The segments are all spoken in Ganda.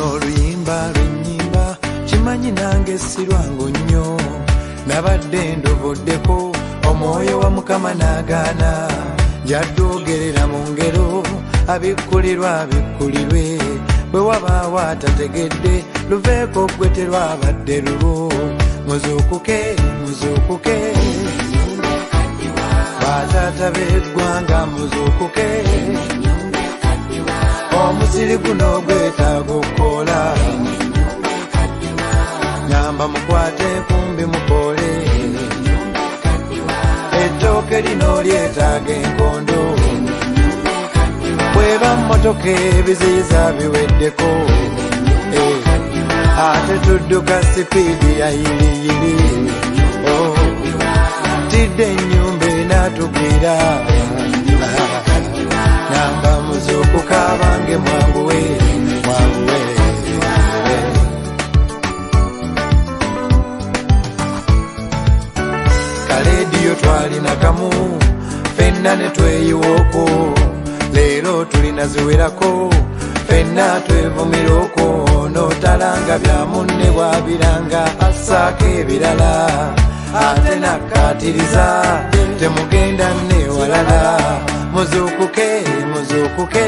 Luno oluyimba lwennyimba, kimanyi nange si lwangu nnyo. Nabadde ndoboddeko, omwoyo wa Mukama n'agaana. Njaddogerera mu ngero, abikkulirwa abikkulirwe. Bwe wabaawo atategedde, luveeko ggwe terwabadde lulwo. Muzuukuke, muzuukuke, bataata b'eggwanga muzuukuke. Omusiri guno gwetaaga okukola, ngamba mukwate enkumbi mukole. Ettooke lino lyetaaga enkondo, bweba mmotoka ebiziyiza biweddeko. Ate tudduka sipiidi ya yiriyiri. Oh, tidde ennyumba enaatugwira. Namba muzuukuka abange, mwanguwe, mwanguwe. Kaleediyo twalina kamu, ffenna ne tweyiwa okwo. Leero tulina ziwerako, ffenna twevumira okwo. N'otalanga bya munne bw'abiranga, assaako ebirala ate nakkaatiriza. Temugenda nneewalala, muzuukuke, muzuukuke.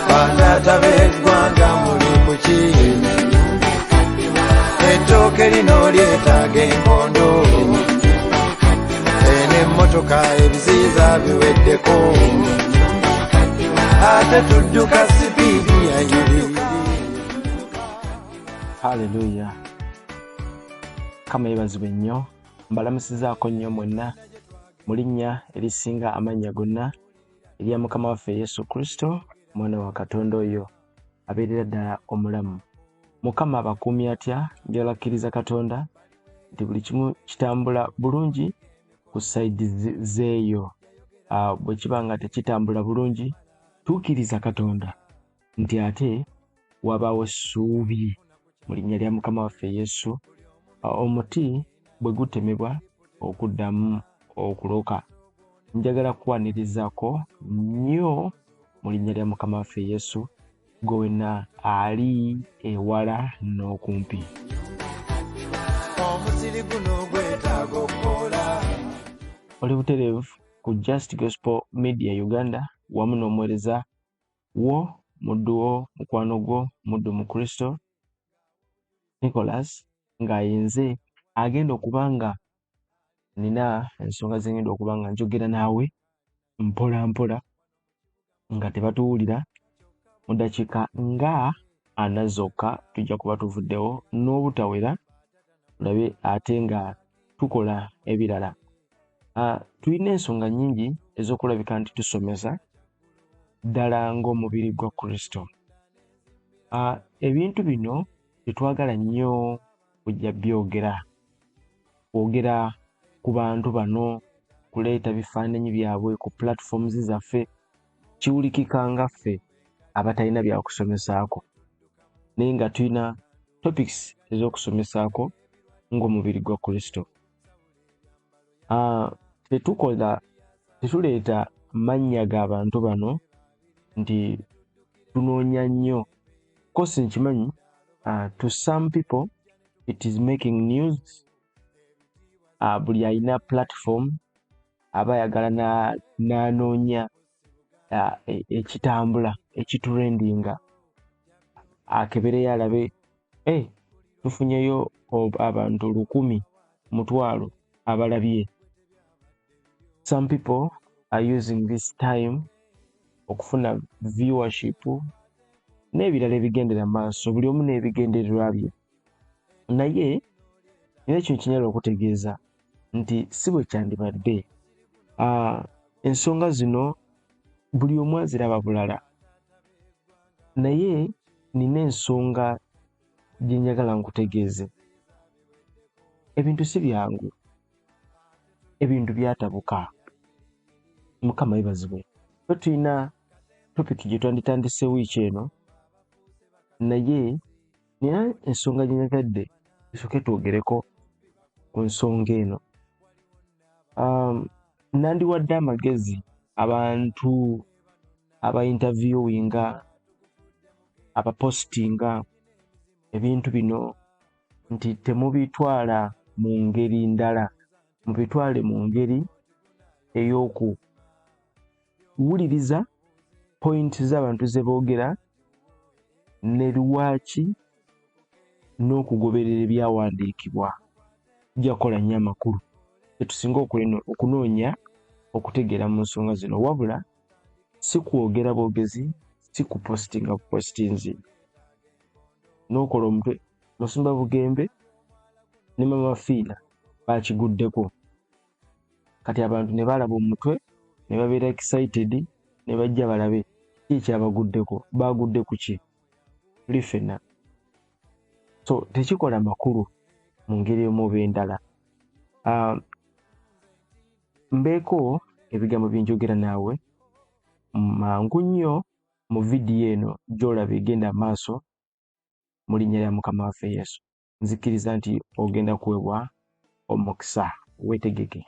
Bataata b'eggwanga muli kuki? Ettooke lino lyetaaga enkondo, eno emmotoka ebiziyiza biweddeko, ate tudduka sipiidi ya yiriyiri. Haleluya, Mukama yeebazibwe nnyo. Mbalamusizaako nnyo mwenna mu linnya erisinga amannya gonna erya Mukama waffe Yesu Kristo, omwana wa Katonda oyo abeerera ddala omulamu. Mukama abakuumye atya? Njagala kkiriza Katonda nti buli kimu kitambula bulungi ku side zeeyo. Bwe kiba nga tekitambula bulungi, tuukiriza Katonda nti ate wabaawo essuubi mu linnya lya Mukama waffe Yesu. Omuti bwe gutemebwa okuddamu okuloka. Njagala kukwanirizaako nnyo mu linnya lya Mukama waffe Yesu, gwe wenna ali ewala n'okumpi. Omusiri guno gwetaaga okukola. Oli butereevu ku Just Gospel Media Uganda wamu n'omuweereza wo, muddu wo, mukwano gwo, muddu mu Kristo Nicholas, nga yenze agenda okuba nga nina ensonga ze ngenda okuba nga njogera naawe mpola mpola nga tebatuwulira. Mu ddakiika nga 40 zokka tujja kuba tuvuddewo n'obutawera, tulabe ate nga tukola ebirala. Tulina ensonga nnyingi ez'okulabika nti tusomesa ddala ng'omubiri gwa Kristo. Ebintu bino tetwagala nnyo kujja byogera, kwogera ku bantu bano, kuleeta bifaananyi byabwe ku platforms zaffe. Kiwulikika nga ffe abatalina byakusomesaako, naye nga tulina topics ez'okusomesaako ng'omubiri gwa Kristo. Tetukola, tetuleeta mannya ga bantu bano nti tunoonya nnyo. Course nkimanyi, to some people it is making news. Buli alina platform aba ayagala n'anoonya ekitambula, ekitrendinga, akebereyo alabe, hey, tufunyeyo abantu 1,000, 5,000 abalabye. Some people are using this time okufuna viewership n'ebirala ebigendera maaso, buli omu n'ebigendererwa bye. Naye nina ekintu kinyala okutegeeza nti si bwe kyandibadde. Ensonga zino buli omu aziraba bulala, naye nina ensonga gye njagala nkutegeeze. Ebintu si byangu, ebintu byatabuka. Mukama yeebazibwe. Ffe tulina topic gye twanditandise wiiki eno, naye nina ensonga gye njagadde tusooke twogereko ku nsonga eno. Nandiwadde amagezi abantu aba interviewinga abapositinga ebintu bino nti temubitwala mu ngeri ndala, mubitwale mu ngeri ey'okuwuliriza pointi z'abantu ze boogera ne lwaki n'okugoberera ebyawandiikibwa. Kijja kukola nnyo amakulu. Kyetusinga okunoonya okutegeera mu nsonga zino, wabula si kwogera bwogezi, si kupositinga bupositinzi n'okola omutwe. Musumba Bugembe ne Mama Fiina bakiguddeko, kati abantu ne balaba omutwe ne babeera excited ne bajja balabe ki ekyabaguddeko, baagudde ku ki? Tuli ffenna. So tekikola makulu mu ngeri emu oba endala. Mbeeko ebigambo bye njogera naawe mangu nnyo mu vidiyo eno gy'olaba egenda maaso mu linnya lya Mukama waffe Yesu. Nzikiriza nti ogenda kuweebwa omukisa, weetegeke.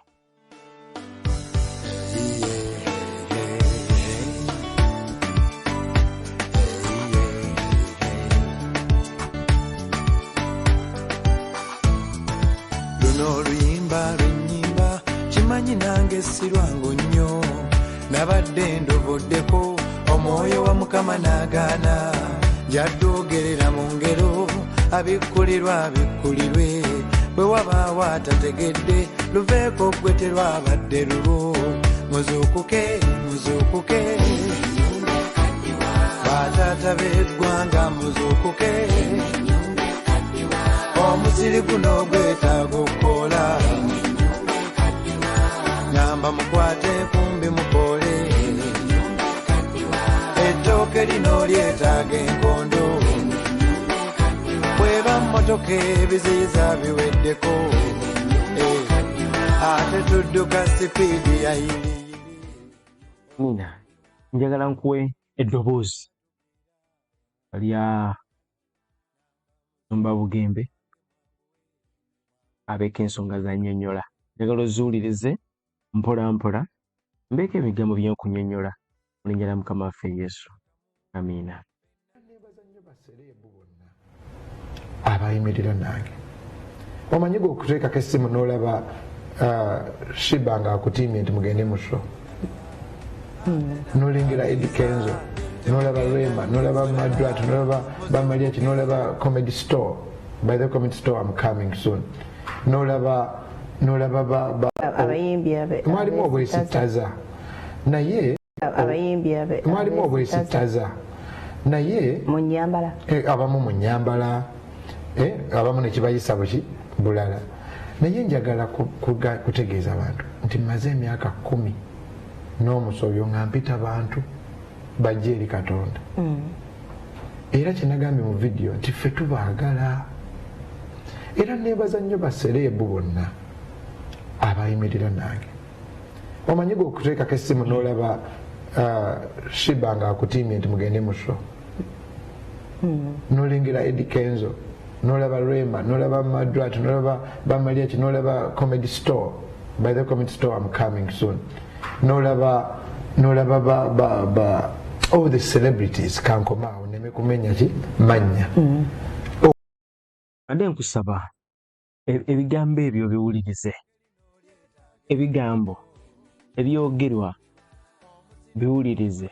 Luno oluyimba lwennyimba kimanyi nange si lwangu nnyo, nabadde ndoboddeko omwoyo wa Mukama n'agaana, njaddogerera mu ngero abikkulirwa abikkulirwe, bwe wabaawo atategedde luveeko ggwe terwabadde lulwo, muzuukuke muzuukuke bataata b'eggwanga muzuukuke, omusiri guno gwetaaga okukola, ngamba mukwate enkumbi mukole, ettooke lino lyetaaga enkondo, bweba mmotoka ebiziyiza biweddeko, ate tudduka sipiidi ya yiriyiri. Nina njagala nkuwe eddoboozi lya Musumba Bugembe abeeko ensonga z'annyonnyola. Njagala oziwulirize mpola mpola, mbeeko ebigambo bye nkunnyonnyola mu linnya lya Mukama waffe Yesu. Amiina. Nebaza nnyo basereebu bonna abayimirira nange. Omanyi gwe okuteekako essimu n'olaba Shiba ng'akutiimye nti mugende mu show, n'olengera Eddy Kenzo, n'olaba Rema, n'olaba Madrat, n'olaba Bamaliachi, n'olaba Comedy Store. By the Comedy Store I'm coming soon. N'olaba n'olaba ba abayimbi abe mwalimu obwesittaza naye abayimbi abe mwalimu obwesittaza naye mu nnyambala, abamu mu nnyambala, abamu nekibayisa buki bulala. Naye njagala kutegeeza abantu nti mmaze emyaka 10 n'omusobyo nga mpita bantu bajje eri Katonda. Era kyenagambye mu vidiyo nti ffe tubaagala. Era neebaza nnyo basereebu bonna abayimirira nange. Omanyi gwe okuteekako essimu n'olaba Shiba ng'akutiimye nti mugende mu show, n'olengera Eddy Kenzo, n'olaba Rema, n'olaba Madrat, n'olaba Bamaliachi, n'olaba Comedy Store. By the Comedy Store I'm coming soon. N'olaba n'olaba ba all the celebrities, kankomaawo neme kumenya ki mannya. Ate nkusaba ebigambo ebyo biwulirize, ebigambo ebyogerwa biwulirize.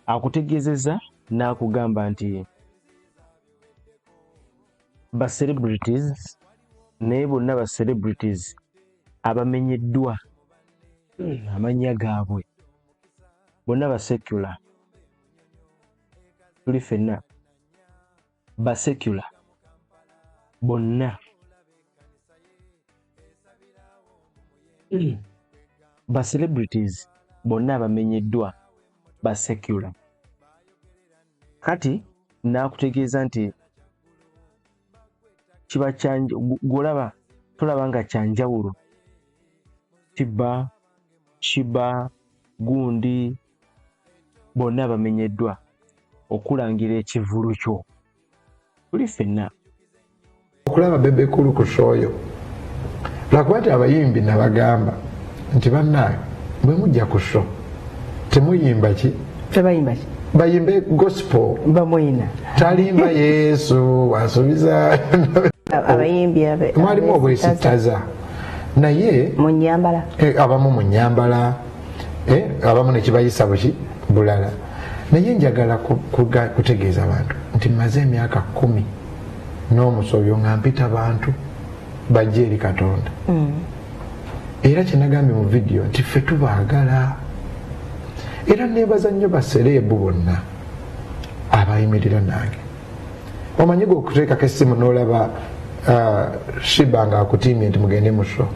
Akutegeezezza n'akugamba nti ba celebrities, naye bonna ba celebrities abamenyeddwa amannya gaabwe bonna ba secular. Tuli ffenna ba secular bonna, ba celebrities bonna abamenyeddwa ba secular. Kati n'akutegeeza nti kiba gw'olaba tolaba nga kyanjawulo kiba kiba gundi bonna bamenyeddwa okulangira ekivulu kyo. Tuli ffenna okulaba Bebe Cool ku show, lwakuba nti abayimbi nabagamba nti bannange bwe mujja ku show temuyimba ki tebayimba ki? Bayimbe gospel. Bamwina. Talimba Yesu wasuubiza. Abayimbi Mwalimu obwesittaza, naye mu nyambala. Abamu mu nyambala, abamu nekibayisa buki bulala. Naye njagala kutegeeza abantu nti mmaze emyaka 10 n'omusobyo nga mpita bantu bajje eri Katonda. Era kyenagambye mu vidiyo nti ffe tubaagala, era nebaza nnyo basereebu bonna abayimirira nange. Omanyi gwe okuteekako essimu n'olaba Shiba nga akutiimye nti mugende mu show,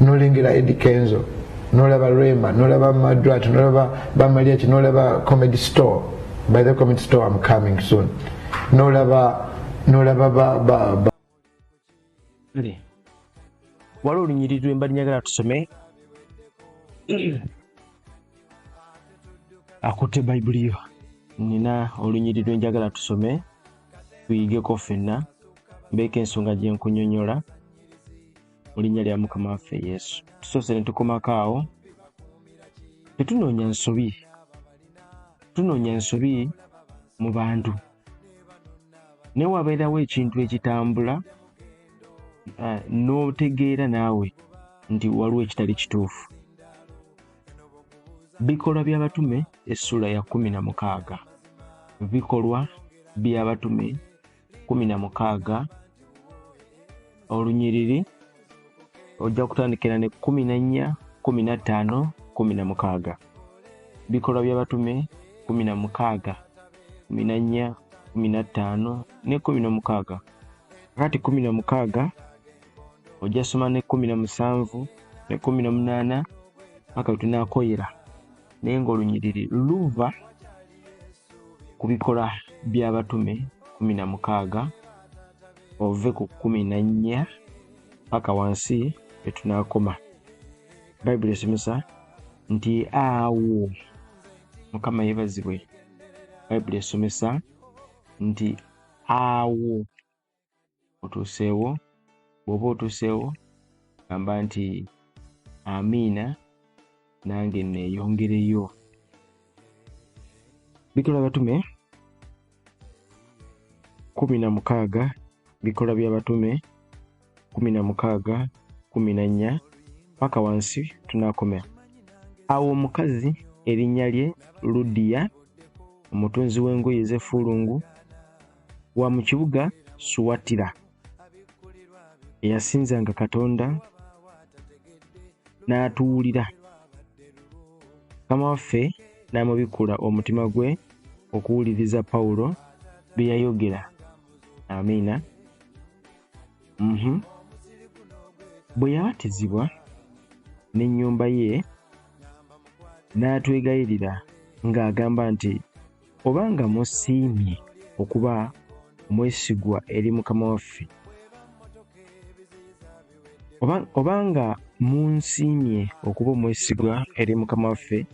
nolengera Eddie Kenzo, nolaba Rema, nolaba Madrat, nolaba Bamaliaki, nolaba Comedy Store. By the Comedy Store, I'm coming soon. Nolaba ba Kale waliwo olunyiriri lwe mba njagala tusome. Akutte Bayibuli yo, nina olunyiriri lwe njagala tusome tuyigeko ffenna, mbeeko ensonga gye nkunyonyola mu linnya lya Mukama waffe Yesu. Tusoose ne tukomako awo. Tetunoonya nsobi, tunoonya nsobi mu bantu, naye wabeerawo ekintu ekitambula, n'otegeera naawe nti waliwo ekitali kituufu. Bikolwa by'Abatume essula ya 16. Bikolwa by'Abatume 16, olunyiriri ojja kutandikira ne 14, 15, 16. Bikolwa by'Abatume 16, 14, 15 ne 16. Kati 16 ojja soma ne 17 ne 18 paka we tunaakoyera, naye ng'olunyiriri luva ku Bikolwa by'Abatume 16, ove ku 14 paka wansi we tunaakoma. Bayibuli esomesa nti awo, Mukama yeebazibwe, Bayibuli esomesa nti awo otuuseewo. Bw'oba otuuseewo gamba nti amiina, nange neeyongereyo. Bikolwa Batume 16, Bikolwa by'Abatume 16, 14 paka wansi tunaakomera. Awo omukazi erinnya lye Ludiya, omutunzi w'engoye ez'effulungu wa mu kibuga Suwatira, eyasinzanga Katonda n'atuwulira. Mukama waffe n'amubikkula omutima gwe okuwuliriza Pawulo bye yayogera. Amiina. Bwe yabatizibwa n'ennyumba ye, n'atwegayirira ng'agamba nti obanga musiimye okuba omwesigwa eri Mukama waffe, obanga munsiimye okuba omwesigwa eri Mukama waffe,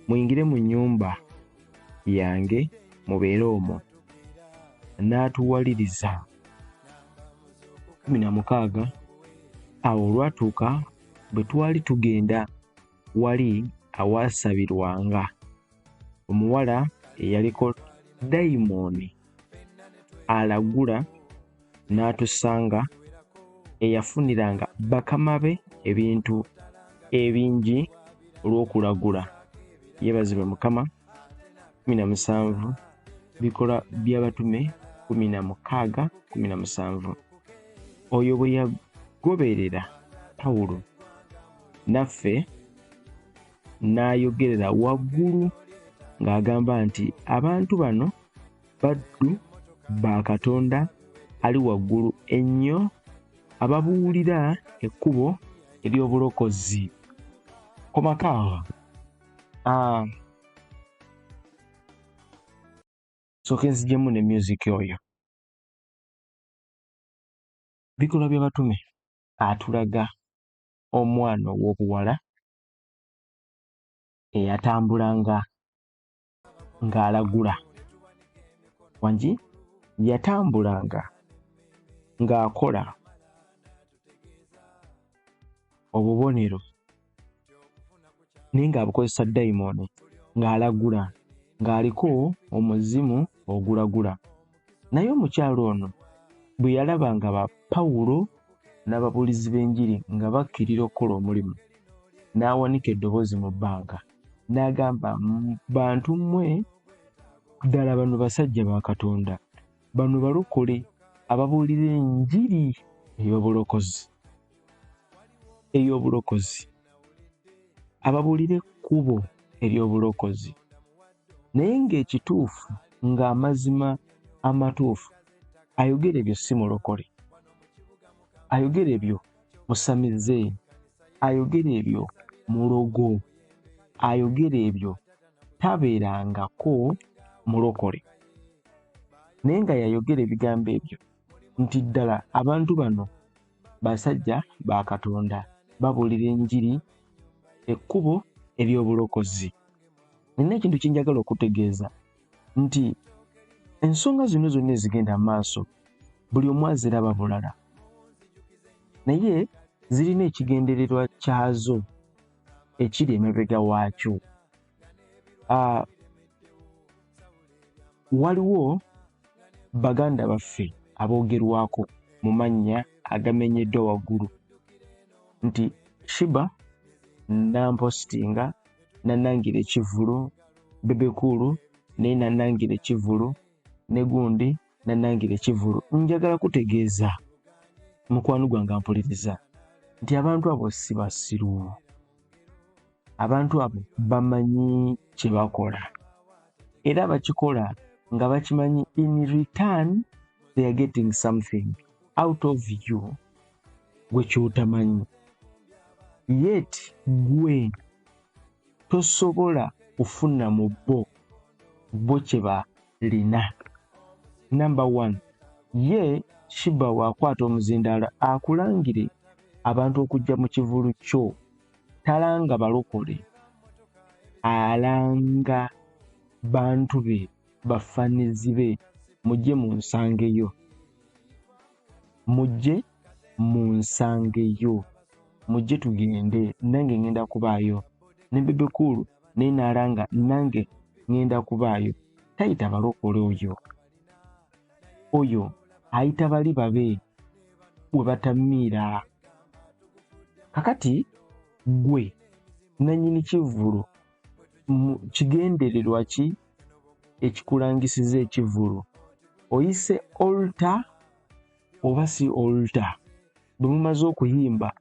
muyingire mu nnyumba yange mubeere omwo. N'atuwaliriza. 16, awo olwatuuka bwe twali tugenda wali awaasabirwanga, omuwala eyaliko dayimooni alagula n'atusanga, eyafuniranga bakama be ebintu ebingi olw'okulagula. Yeebazibwe Mukama. 17, Bikolwa by'Abatume 16, 17. Oyo bwe yagoberera Pawulo naffe, n'ayogerera waggulu ng'agamba nti abantu bano baddu ba Katonda ali waggulu ennyo, ababuulira ekkubo ery'obulokozi. Komako awo. Sooke nzijemu ne music oyo. Bikolwa by'Abatume atulaga omwana ow'obuwala eyatambulanga ng'alagula. Wangi yatambulanga ng'akola obubonero naye ng'abukozesa dayimooni ng'alagula. ng'aliko omuzimu ogulagula. Naye omukyala ono bwe yalaba nga ba Pawulo n'ababuulizi b'enjiri nga bakkirira okukola omulimu, n'awanika eddoboozi mu bbanga n'agamba, bantu mmwe, ddala bano basajja ba Katonda, bano balokole ababuulira enjiri ey'obulokozi, ey'obulokozi, ababuulira ekkubo ery'obulokozi. Naye ng'ekituufu, ng'amazima amatuufu, ayogera ebyo si mulokole, ayogera ebyo musamize, ayogera ebyo mulogo, ayogera ebyo tabeerangako mulokole. Naye nga yayogera ebigambo ebyo nti ddala abantu bano basajja ba Katonda, babuulira enjiri, ekkubo ery'obulokozi. Nina ekintu kye njagala okutegeeza nti ensonga zino zonna ezigenda mu maaso buli omu aziraba bulala, naye zirina ekigendererwa kyazo ekiri emabega waakyo. Waliwo baganda baffe aboogerwako mu mannya agamenyeddwa waggulu nti Shiba nampositinga nanangira ekivvulu, Bebe Cool naye nanangira ekivvulu, ne gundi nanangira ekivvulu. Njagala kutegeeza mukwano gwange ampuliriza nti abantu abo si basiru, abantu abo bamanyi kye bakola, era bakikola nga bakimanyi in return they are getting something out of you gwe kyotamanyi. Yet gwe tosobola kufuna mu bo bo kye balina. Number one, ye Shiba waakwata omuzindaalo akulangire abantu okujja mu kivulu kyo, talanga balokole, alanga bantu be, bafanizi be, mujje mu nsangeyo, mujje mu nsangeyo, mujje tugende, nange ngenda kubaayo. Ne Bebe Cool naye n'alanga nange ngenda kubaayo. Tayita balokole oyo, oyo ayita bali babe we batamiira. Kakati gwe nannyini kivvulu, kigendererwa ki ekikulangisiza ekivvulu? Oyise altar oba si altar? Bwe mumaze okuyimba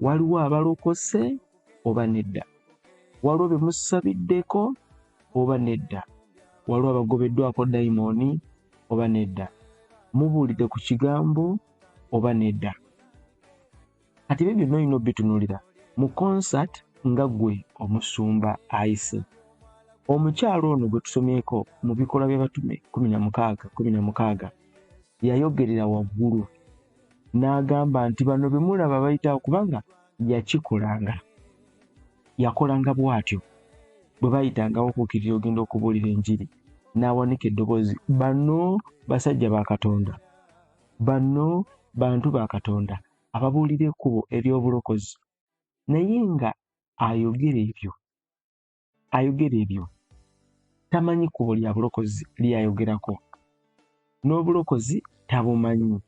waliwo abalokose oba nedda? Waliwo be musabiddeko oba nedda? Waliwo abagobeddwako dayimooni oba nedda? Mubuulidde ku kigambo oba nedda? Kati ebyo byonna olina obitunuulira mu concert nga ggwe omusumba ayise. Omukyalo ono gwe tusomyeko mu Bikolwa by'Abatume 16:16 yayogerera waggulu n'agamba nti bano be mulaba bayitawo, kubanga yakikolanga, yakolanga bw'atyo bwe bayitangawo okukkirira ogenda okubuulira enjiri, n'awanika eddoboozi, bano basajja ba Katonda, bano bantu ba Katonda ababuulira ekkubo ery'obulokozi. Naye nga ayogera ebyo, ayogera ebyo tamanyi kkubo lya bulokozi lyayogerako, n'obulokozi tabumanyi,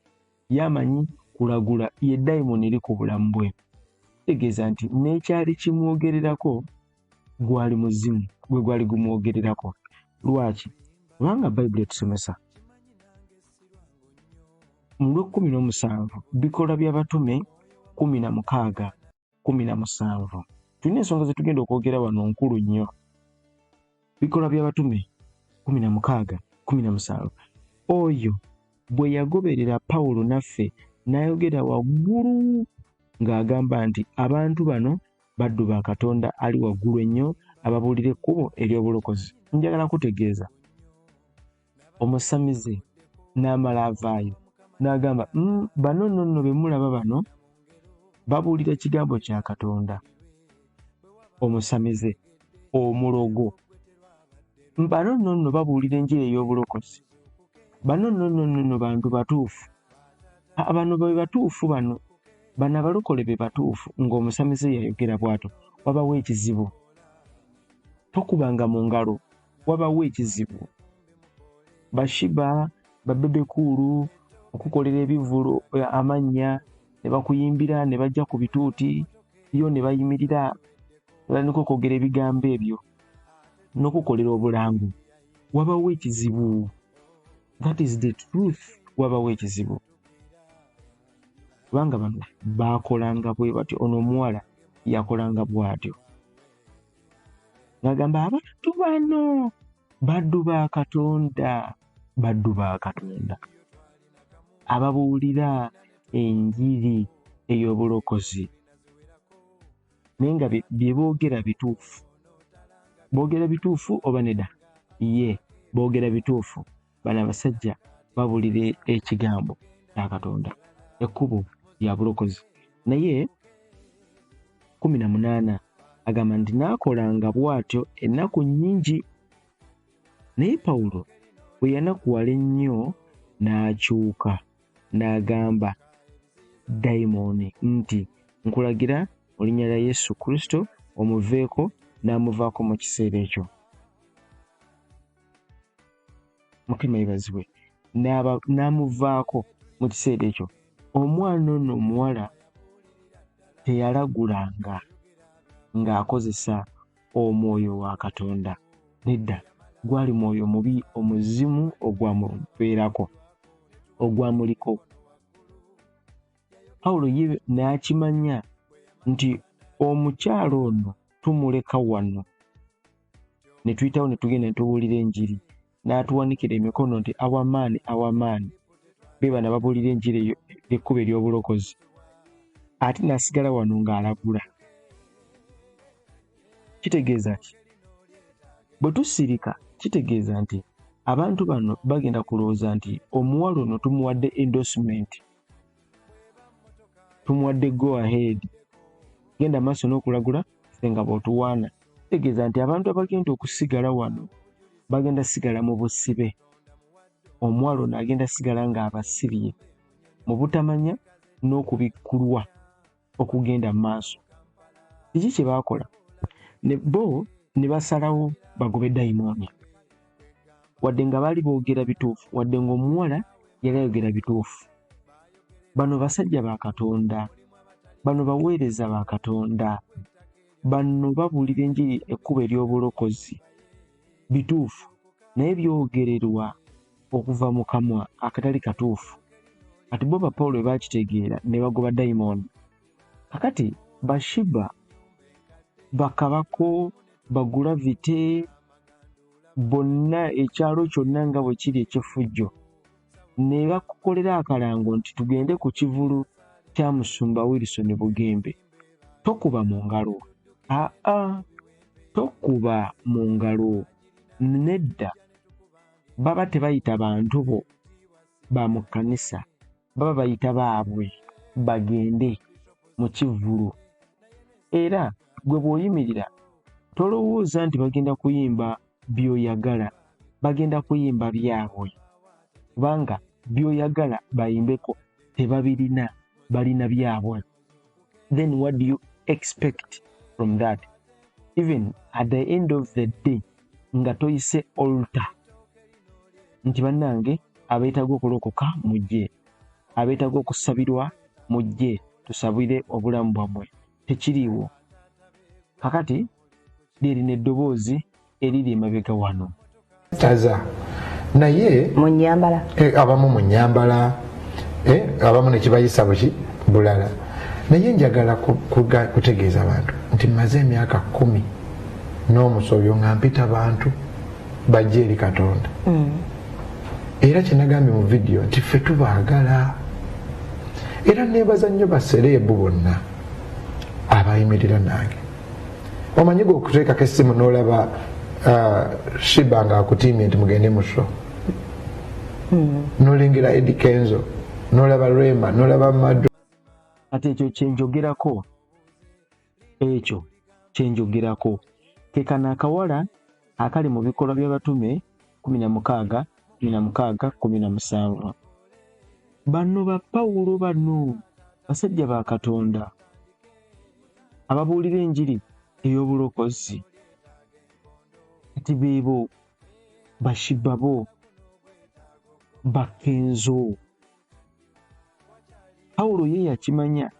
yamanyi kulagula, ye dayimooni eri ku bulamu bwe. Kitegeeza nti n'ekyali kimwogererako gwali muzimu gwe gwali gumwogererako. Lwaki? Kubanga Bayibuli etusomesa mu lw'ekkumi n'omusanvu, Bikolwa by'Abatume 16:17. Tulina ensonga ze tugenda okwogera wano nkulu nnyo. Bikolwa by'Abatume 16:17. Oyo bwe yagoberera Pawulo naffe n'ayogera waggulu ng'agamba nti abantu bano baddu ba Katonda ali waggulu ennyo ababuulira ekkubo ery'obulokozi. Njagala kutegeeza omusamize n'amala avaayo n'agamba, bano nno nno be mulaba bano babuulira kigambo kya Katonda. Omusamize omulogo, bano nno nno babuulira enjiri ey'obulokozi, bano nno nno nno bantu batuufu, bano be batuufu, bano bano abalokole be batuufu. Ng'omusamize yayogera bw'atyo, wabawo ekizibu. Tokubanga mu ngalo Wabawo ekizibu. Bashiba babebekuulu okukolera ebivvulu amannya ne bakuyimbira ne bajja ku bituuti yo ne bayimirira ne batandika okwogera ebigambo ebyo n'okukolera obulango. Wabawo ekizibu. That is the truth. Wabawo ekizibu. Kubanga bano baakolanga bwe batyo, ono omuwala yakolanga bw'atyo. Ng'agamba abantu bano baddu ba Katonda, baddu ba Katonda ababuulira enjiri ey'obulokozi, naye nga bye boogera bituufu. Boogera bituufu oba nedda? Ye, boogera bituufu. Bano abasajja babuulira ekigambo kya Katonda, ekkubo lya bulokozi. Naye 18 agamba nti n'akolanga bw'atyo ennaku nnyingi. Naye Pawulo bwe yanakuwala ennyo n'akyuka n'agamba dayimooni nti nkulagira mu linnya lya Yesu Kristo omuveeko, n'amuvaako mu kiseera ekyo. Mukama yeebazibwe. N'amuvaako mu kiseera ekyo. Omwana ono omuwala teyalagulanga ng'akozesa omwoyo wa Katonda. Nedda, gwali mwoyo mubi, omuzimu ogwamubeerako, ogwamuliko. Pawulo ye n'akimanya nti omukyala ono tumuleka wano ne tuyitawo ne tugenda ne tubuulira enjiri, n'atuwanikira emikono nti awamaani, awamaani, be bano ababuulira enjiri eyo, ekkubo ery'obulokozi, ate n'asigala wano ng'alagula. Kitegeeza ki? Bwe tusirika kitegeeza nti abantu bano bagenda kulowooza nti omuwala ono tumuwadde endorsement, tumuwadde go ahead, genda maaso n'okulagula ffe nga bw'otuwaana. Kitegeeza nti abantu abagenda okusigala wano bagenda sigala mu busibe. Omuwala ono agenda sigala ng'abasibye mu butamanya n'okubikkulwa okugenda mu maaso. Kiki kye baakola? Ne bo ne basalawo bagobe dayimooni. Wadde nga baali boogera bituufu, wadde ng'omuwala yali ayogera bituufu. Bano basajja ba Katonda, bano baweereza ba Katonda, bano babuulira enjiri ekkubo ery'obulokozi. Bituufu, naye byogererwa okuva mu kamwa akatali katuufu. Kati bo ba Pawulo bwe baakitegeera ne bagoba dayimooni. Kakati Bashiba, bakabako, bagulavite, bonna ekyalo kyonna nga bwe kiri eky'effujjo, ne bakukolera akalango nti tugende ku kivulu kya Musumba Wilson Bugembe. Tokuba mu ngalo. Aa, tokuba mu ngalo. Nedda, baba tebayita bantu bo ba mu kkanisa, baba bayita baabwe bagende mu kivvulu. Era gwe bw'oyimirira tolowooza nti bagenda kuyimba by'oyagala, bagenda kuyimba byabwe, kubanga by'oyagala bayimbeko tebabirina, balina byabwe. Then what do you expect from that? Even at the end of the day nga toyise altar nti bannange abeetaaga okulokoka mujje, abeetaaga okusabirwa mujje tusabire obulamu bwammwe, tekiriiwo. Kakati lirina eddoboozi eriri emabega wano. Taza naye mu nnyambala, abamu mu nnyambala, abamu ne kibayisa buki bulala. Naye njagala kutegeeza abantu nti mmaze emyaka 10 n'omusobyo nga mpita bantu bajje eri Katonda. Era kye nagambye mu vidiyo nti ffe tubaagala, era neebaza nnyo basereebu bonna abayimirira nange. Omanyi gwe okuteekako essimu n'olaba Shiba ng'akutiimye nti mugende mu show, n'olengera Eddie Kenzo, n'olaba Rema, n'olaba Mado. Kati ekyo kyenjogerako, ekyo kyenjogerako ke kano akawala akali mu bikolwa by'abatume 16 16 17. Bano ba Pawulo, bano basajja ba Katonda ababuulira enjiri ey'obulokozi. Kati beebo Bashibabo, Bakenzo. Pawulo ye yakimanya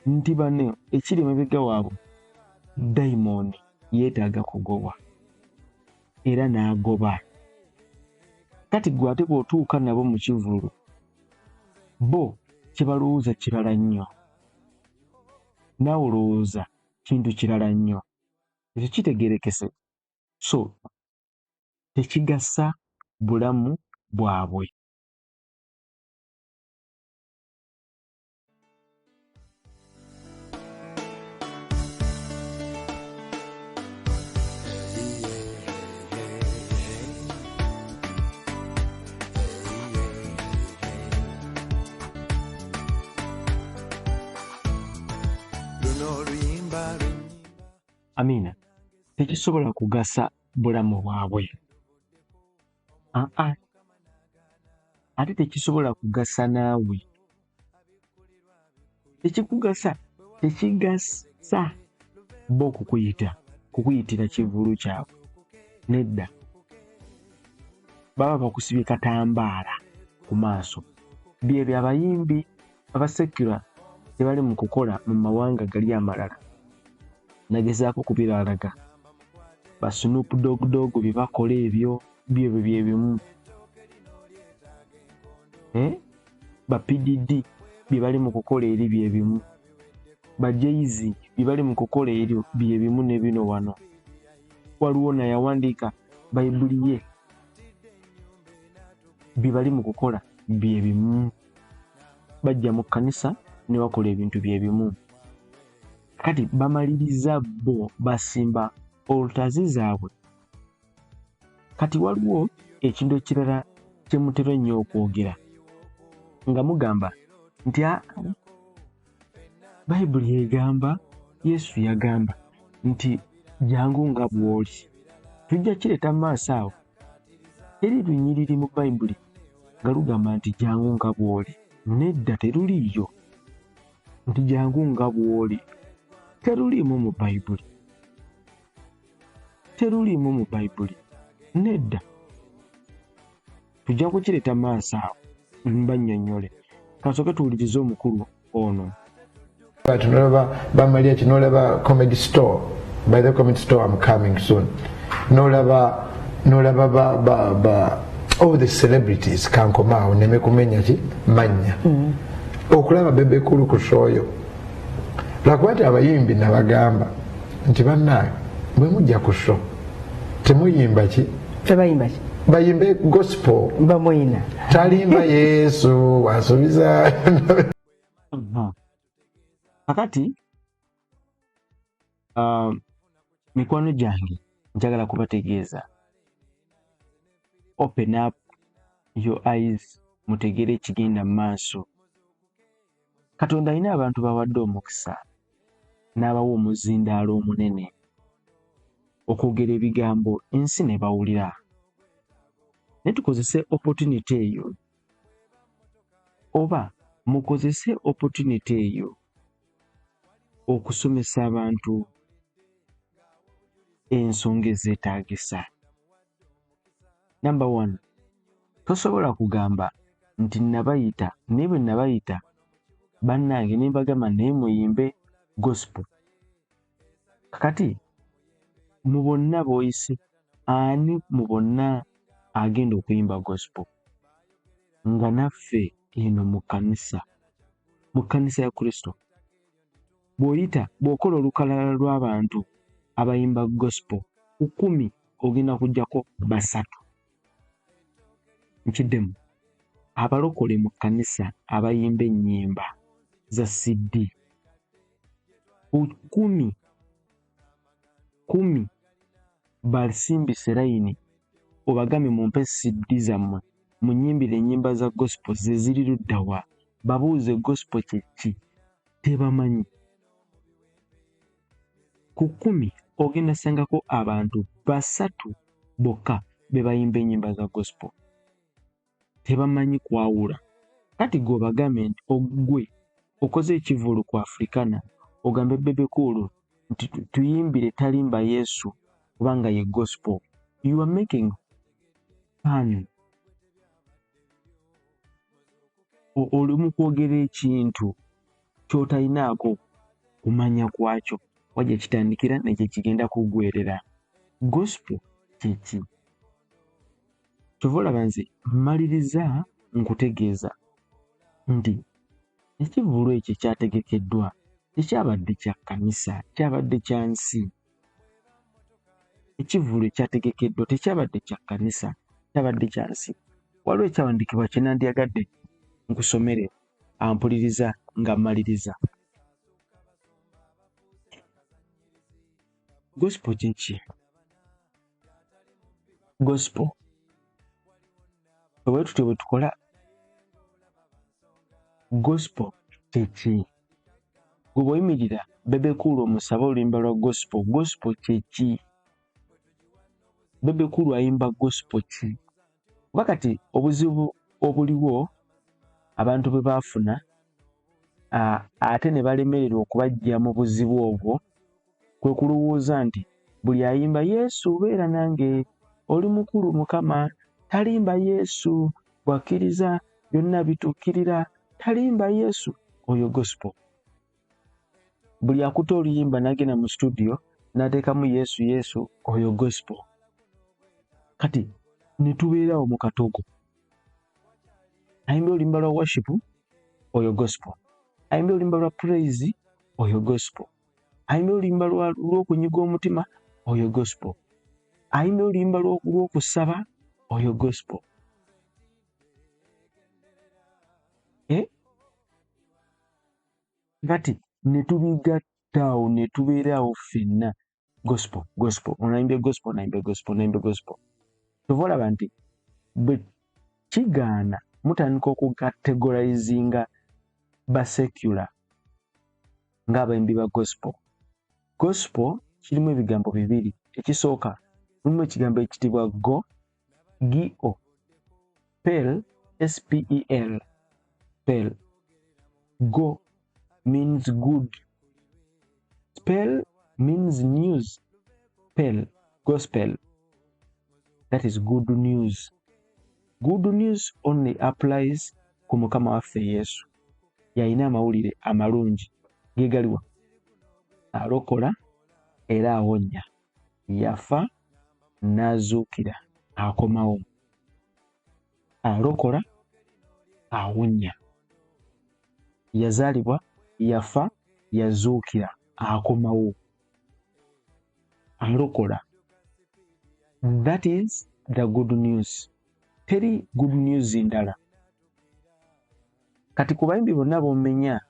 nti bano ekiri emabega waabwe dayimooni yeetaaga kugobwa, era n'agoba. Kati ggwe ate bw'otuuka nabo mu kivvulu, bo kye balowooza kirala nnyo, naawe olowooza kintu kirala nnyo. Ekyo kitegeerekese. So tekigasa bulamu bwabwe. Amiina. Tekisobola kugasa bulamu bwabwe. Aa, ate tekisobola kugasa naawe. Tekikugasa, tekigasa bo kukuyita, kukuyitira kivvulu kyabwe. Nedda. Baba bakusibye katambaala ku maaso. Byebyo abayimbi abasekula tebali mu kukola mu mawanga gali amalala. Nagezaako kubiralaga. Ba Snoop Dogg Dogg bye bakola ebyo byebyo bye bimu. Ba PDD bye bali mu kukola eri bye bimu. Ba Jay-Z bye bali mu kukola eri bye bimu ne bino wano. Waliwo nayawandiika Bayibuli ye, bye bali mu kukola bye bimu. Bajja mu kkanisa ne bakola ebintu bye bimu. Kati bamaliriza bo basimba altars zaabwe. Kati waliwo ekintu ekirala kye mutera ennyo okwogera nga mugamba nti Bayibuli egamba, Yesu yagamba nti jangu nga bw'oli. Tujja kireeta mu maaso awo. Teri lunyiriri mu Bayibuli nga lugamba nti jangu nga bw'oli. Nedda, teruliiyo nti jangu nga bw'oli. Teruliimu mu Bayibuli. Teruliimu mu Bayibuli. Nedda. Tujja kukireeta mu maaso awo mbannyonnyole. Kasooke tuwulirize omukulu ono. Nolaba Bamaliachi, nolaba Comedy Store. By the Comedy Store, I'm coming soon. Nolaba, nolaba ba, ba, ba, all the celebrities kankomaawo neme kumenya ki mannya. Okulaba Bebe Cool ku show yo. Lwakuba nti abayimbi nabagamba nti bannange bwe mujja ku show temuyimba ki? Tebayimba ki? Bayimbe gospel. Bamuyina. Talimba Yesu wasuubiza. Kakati mikwano gyange njagala kubategeeza, open up your eyes, mutegeere ekigenda mu maaso. Katonda alina abantu bawadde omukisa n'abawa omuzindaalo omunene okwogera ebigambo ensi ne bawulira. Naye tukozese opportunity eyo, oba mukozese opportunity eyo okusomesa abantu ensonga ezeetaagisa. Number one, tosobola kugamba nti nabayita, naye bwe nabayita bannange ne mbagamba naye muyimbe gospel. Kakati mu bonna b'oyise, ani mu bonna agenda okuyimba gospel? Nga naffe eno mu kkanisa, mu kkanisa ya Kristo. Bw'oyita, bw'okola olukalala lw'abantu abayimba gospel ku 10 ogenda kuggyako 3. Nkiddemu, abalokole mu kkanisa abayimba ennyimba za CD ku 10 basimbise layini obagambe mumpe CD zammwe munyimbire ennyimba za gospel ze ziri ludda wa, babuuze gospel kye ki, tebamanyi. Ku 10 ogenda sangako abantu 3 bokka be bayimba ennyimba za gospel, tebamanyi kwawula. Kati gwe obagambe nti ogwe okoze ekivvulu ku Africana ogambe Bebe Cool nti tuyimbire talimba Yesu kubanga ye gospel. You are making Pan. Oli mu kwogera ekintu ky'otalinaako kumanya kwakyo, wajja kitandikira ne kye kigenda kuggwerera. Gospel kye ki? Kyova olaba nze mmaliriza nkutegeeza nti ekivvulu ekyo ekyategekeddwa tekyabadde kya kkanisa, kyabadde kya nsi. Ekivvulu ekyategekeddwa tekyabadde kya kkanisa, kyabadde kya nsi. Waliwo ekyawandiikibwa kye nandyagadde nkusomere ampuliriza nga mmaliriza. Gospel kye ki? Gospel bwe tutyo bwe tukola. Gospel kye ki? Gwe bw'oyimirira Bebe Cool omusabe oluyimba lwa gospel, gospel kye ki? Bebe Cool ayimba gospel ki? Kuba kati obuzibu obuliwo abantu bwe baafuna ate ne balemererwa okubaggya mu buzibu obwo kwe kulowooza nti buli ayimba Yesu beera nange, oli mukulu Mukama, talimba Yesu, bw'akkiriza byonna bituukirira, talimba Yesu, oyo gospel. Buli akuta oluyimba n'agenda mu studio n'ateekamu Yesu Yesu, oyo gospel. Kati ne tubeerawo mu katogo. Ayimba oluyimba lwa worship, oyo gospel. Ayimba oluyimba lwa praise, oyo gospel. Ayimba oluyimba lw'okunyiga omutima, oyo gospel. Ayimba oluyimba lw'okusaba, oyo gospel. Kati ne tubigatta awo ne tubeera awo ffenna gospel, gospel, onayimbye gospel, onayimbye gospel, onayimbye gospel. Kyova olaba nti bwe kigaana mutandika okucategorizinga ba secular ng'abayimbi ba gospel. Gospel kirimu ebigambo bibiri. Ekisooka mulimu ekigambo ekiyitibwa go, G-O, pel, S-P-E-L, pel. Go means good. Spell means news. Pel, gospel. That is good news. Good news only applies ku Mukama waffe Yesu. Yalina amawulire amalungi ge galiwa? Alokola era awonya. Yafa n'azuukira, akomawo. Alokola, awonya. Yazaalibwa, yafa, yazuukira, akomawo. Alokola. That is the good news. Teri good news ndala. Kati ku bayimbi bonna b'omenya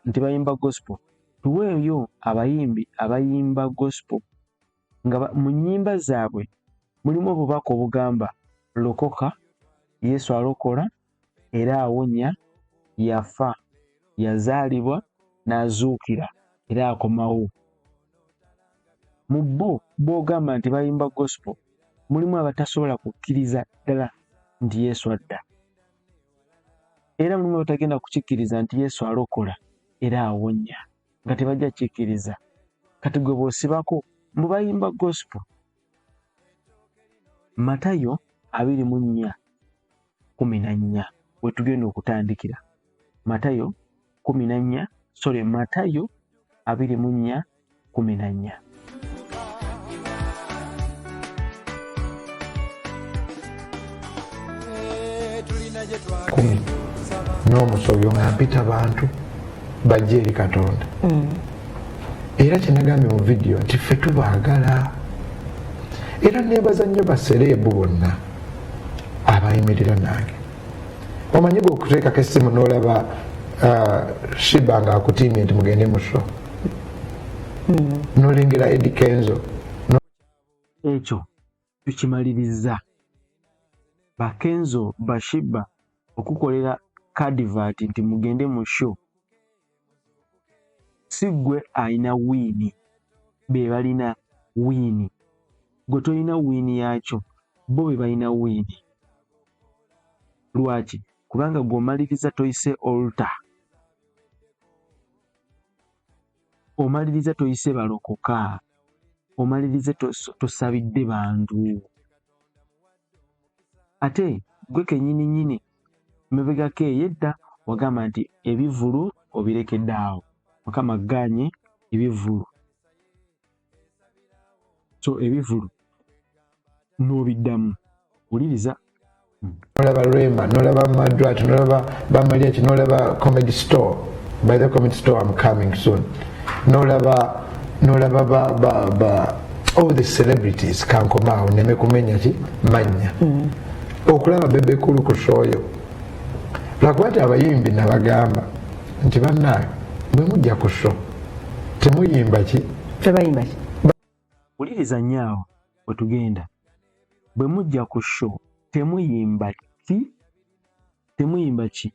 nti bayimba gospel, tuweeyo abayimbi abayimba gospel nga mu nnyimba zaabwe mulimu obubaka obugamba lokoka, Yesu alokola era awonya, yafa, yazaalibwa n'azuukira era akomawo. Mu bo b'ogamba nti bayimba gospel mulimu abatasobola kukkiriza ddala nti Yesu adda, era mulimu abatagenda kukikkiriza nti Yesu alokola era awonya, nga tebajja kukikkiriza. Kati gwe bw'osibako mbu bayimba gospel. Matayo 24:14 we tugenda okutandikira. Matayo kumi na nnya, sorry, Matayo 24:14. 10 n'omusobyo nga mpita bantu bajje eri Katonda. Era kye nagambye mu vidiyo nti ffe tubaagala, era neebaza nnyo basereebu bonna abayimirira nange. Omanyi gwe okuteekako essimu n'olaba Shiba ng'akutiimye nti mugende mu show, n'olengera Eddy Kenzo. Ekyo tukimaliriza. Bakenzo, Bashiba okukolera ka advert nti mugende mu show, si ggwe alina win, be balina win. Gwe tolina win yaakyo, bo be balina win. Lwaki? Kubanga gw'omaliriza toyise altar, omaliriza toyise balokoka, omaliriza tosabidde bantu. Ate gwe kennyini nnyini mabegako eyo edda wagamba nti ebivvulu obirekedde awo, Mukama aggaanye ebivvulu, so ebivvulu n'obiddamu. Wuliriza. Nolaba Rema, nolaba Madrat, nolaba Bamaliaki, nolaba Comedy Store. By the Comedy Store, I'm coming soon. Nolaba ba all the celebrities, kankomaawo neme kumenya ki mannya. Okulaba Bebe Cool ku show yo, lwakuba ti abayimbi nabagamba nti bannange, bwe mujja ku show temuyimba ki? Tebayimba ki? Wuliriza nnyo awo we tugenda. Bwe mujja ku show temuyimba ki? Temuyimba ki?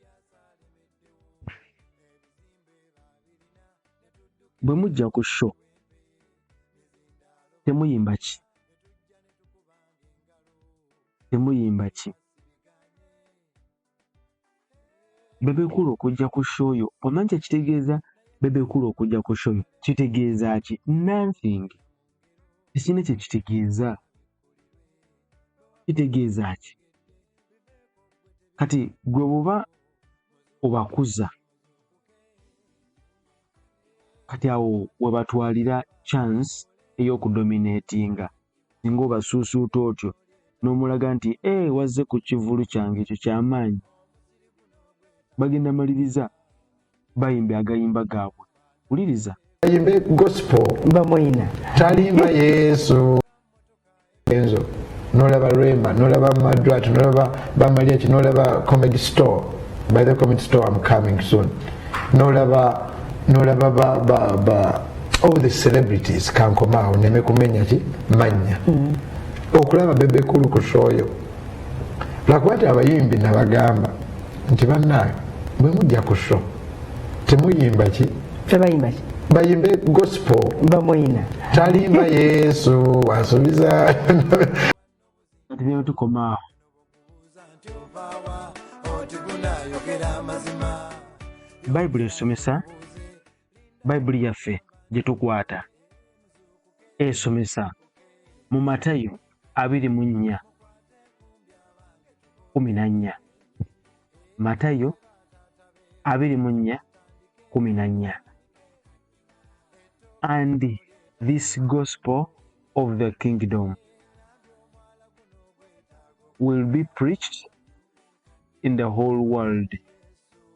Bwe mujja ku show temuyimba ki? Temuyimba ki? Bebe Cool okujja ku show yo, omanyi kyekitegeeza? Bebe Cool okujja ku show yo kitegeeza ki? Nothing, tekirina kyekitegeeza. Kitegeeza ki? Kati gwe bw'oba obakuza, kati awo we batwalira chance ey'okudominatinga. Singa obasuusuuta otyo n'omulaga nti e wazze ku kivvulu kyange, ekyo kyamaanyi, bagenda maliriza bayimba agayimba gaabwe. Wuliriza. Bayimbe gospel. Bamwina. Talimba Yesu enzo. Nolaba Rema, nolaba Madrat, nolaba Bamaliaki, nolaba Comedy Store. By the Comedy Store, I'm coming soon. Nolaba ba all the celebrities, kankomaawo neme kumenya ki mannya. Okulaba Bebe Cool ku show yo, lwakuba ti abayimbi nabagamba nti bannange, bwe mujja ku show temuyimba ki? Tebayimba ki? Bayimbe gospel. Bamwina. Talimba Yesu asuubiza. Kati bino tukoma awo. Nti ovaawa oti gunayogera amazima. Bayibuli esomesa, Bayibuli yaffe gye tukwata esomesa mu Matayo 24:14. Matayo 24:14, "And this gospel of the kingdom will be preached in the whole world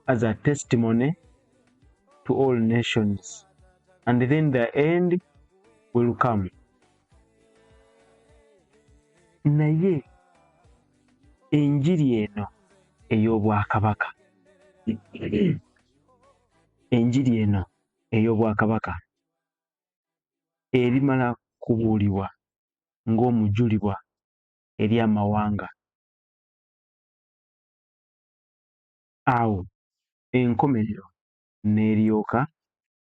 as a testimony to all nations, and then the end will come." Naye enjiri eno ey'obwakabaka, enjiri eno ey'obwakabaka erimala kubuulibwa ng'omujulibwa eri amawanga, awo enkomerero n'eryoka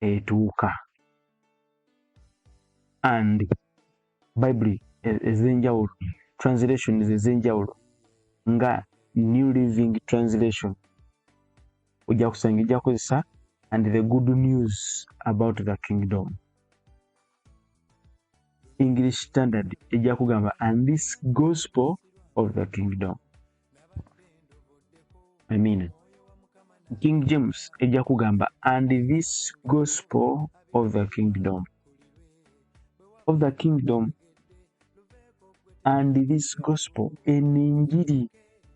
etuuka. And Bayibuli ez'enjawulo, translations ez'enjawulo nga New Living Translation, ojja kusanga ejja kukozesa "and the good news about the kingdom". English Standard ejja kugamba "and this gospel of the kingdom". I mean, King James ejja kugamba "and this gospel of the kingdom", of the kingdom, and this gospel. Eno enjiri,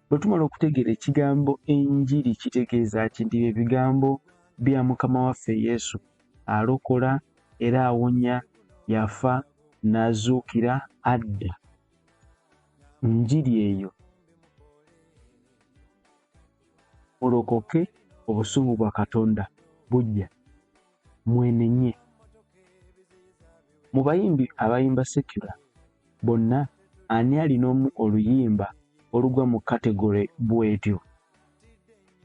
bwe tumala okutegeera ekigambo enjiri kitegeeza ki, nti bye bigambo bya Mukama waffe Yesu, alokola era awonya, yafa n'azuukira, adda. Njiri eyo. Mulokoke, obusungu bwa Katonda bujja, mwenenye. Mu bayimbi abayimba secular bonna, ani alina omu oluyimba olugwa mu category bw'etyo?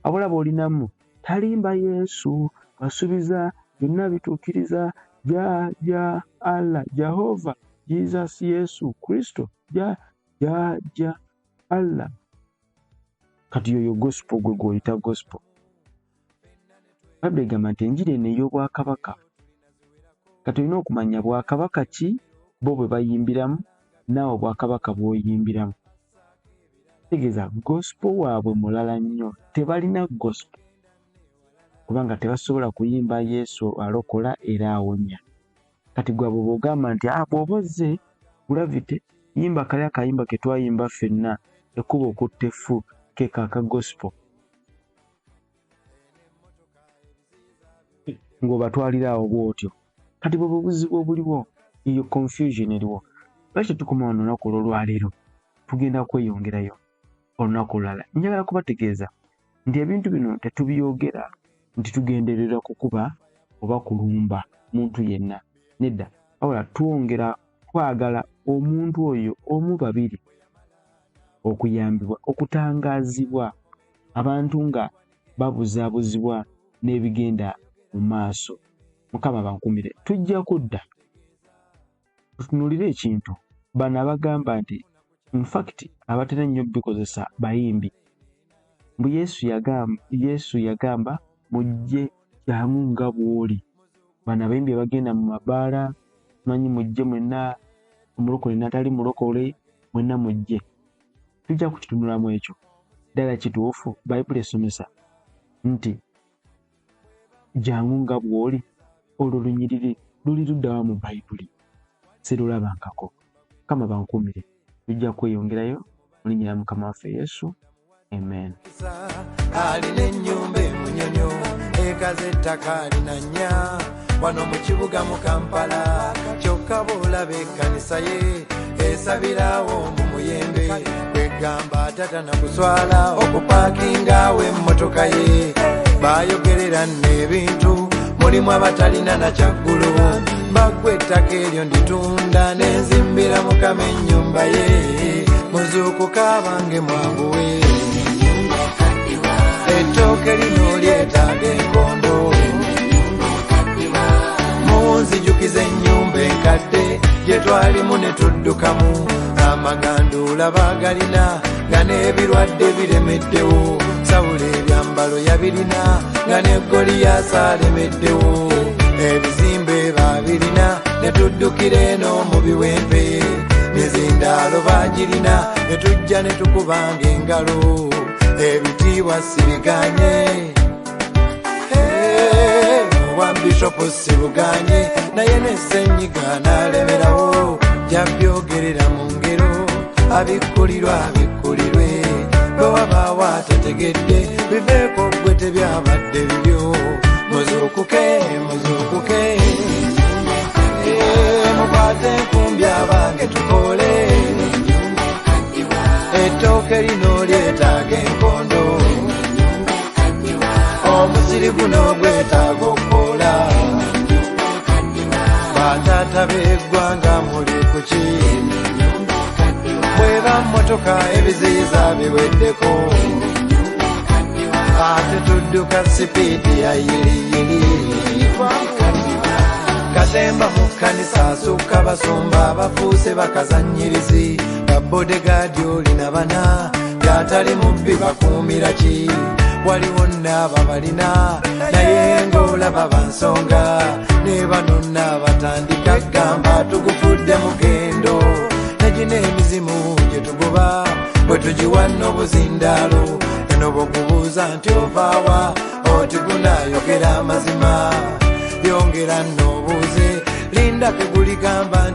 Wabula bw'olinamu talimba Yesu asuubiza byonna bituukiriza, ja ja Allah Jehova Jesus Yesu Kristo, ja ja ja Allah. Kati yoyo gospel gwe gw'oyita gospel? Bayibuli egamba nti enjiri eno ey'obwakabaka. Kati olina okumanya bwakabaka ki bo bwe bayimbiramu, naawe obwakabaka bw'oyimbiramu. Kitegeeza gospel waabwe mulala nnyo, tebalina gospel kubanga tebasobola kuyimba Yesu alokola era awonya. Kati gwe abo bw'ogamba nti bw'oba ozze Gravity yimba kali akayimba ke twayimba ffenna ekkubo okutta effu ke kaaka gospel, ng'obatwalira awo bw'otyo. Kati bwe buzibu obuliwo, eyo confusion eriwo. Lwaki tetukoma wano olunaku olw'olwaleero? Tugenda kweyongerayo olunaku olulala. Njagala kubategeeza nti ebintu bino tetubyogera nti tugenderera kukuba oba kulumba muntu yenna, nedda, wabula twongera twagala omuntu oyo omu babiri okuyambibwa, okutangaazibwa abantu nga babuzaabuzibwa n'ebigenda mu maaso. Mukama bankumire. Tujja kudda tutunuulire ekintu bano abagamba nti infact abatera ennyo bikozesa bayimbi, mbu Yesu yagamba mujje jangu nga bw'oli. Bano abayimbi abagenda mu mabaala, manyi mujje mwenna, omulokole n'atali mulokole mwenna mujje. Tujja kukitunulamu ekyo. Ddala kituufu Bayibuli esomesa nti jangu nga bw'oli? Olwo lunyiriri luli luddawa mu Bayibuli? Sirulabangako. Mukama bankuumire. Tujja kweyongerayo mu linnya lya Mukama waffe Yesu. Amen. Alina ennyumba emunyonyo ekaza ettaka alina nnya wano mu kibuga mu Kampala, kyokka bw'olaba ekkanisa ye esabirawo mu muyembe, kwegamba tata na kuswala okupaakingawo emmotoka ye. Bayogerera nno ebintu mulimu abatalina na kyaggulu, baggwa ettaka eryo nditunda nenzimbira Mukama ennyumba ye. Muzuukuka abange mwanguwe, ettooke lino lyetaaga enkondo. Munzijukiza ennyumba enkadde gye twalimu ne tuddukamu, amaganduula baagalina nga n'ebirwadde biremeddewo, Sawulo ebyambalo yabirina nga ne Goliyaasi alemeddewo, ebizimbe baabirina ne tuddukira eno mu biwempe, mizindaalo baagirina ne tujja ne tukubanga engalo, ebitiibwa sibiganye, obwa bishopu sibuganye, naye ne ssenyiga n'alemerawo, jabbyogerera mu ngero, abikkulirwa abikkulirwe, bwe wabaawo atategedde biveeko ggwe tebyabadde bibyo. Muzuukuke muzuukuke, mukwate enkumbi abange tukole, ettooke lino lyetaaga enkondo, omusiri guno gwetaaga okukola, bataata b'eggwanga muli ku ki? Bweba mmotoka ebiziyiza biweddeko, ate tudduka sipiidi ya yiriyiri. Katemba mu kkanisa asukka basumba bafuuse bakazannyirizi, babodegaadi olina bana byatali mubbi bakuumira ki? Waliwo n'ababalina naye ng'olaba bansonga, ne bano n'abatandika gamba tugufudde mugendo, ne gino emizimu gye tugoba bwe tugiwa n'obuzindaalo, eno bw'okubuuza nti ovaawa oti gunaayogera amazima, yongera n'obuuze linda ke guligamba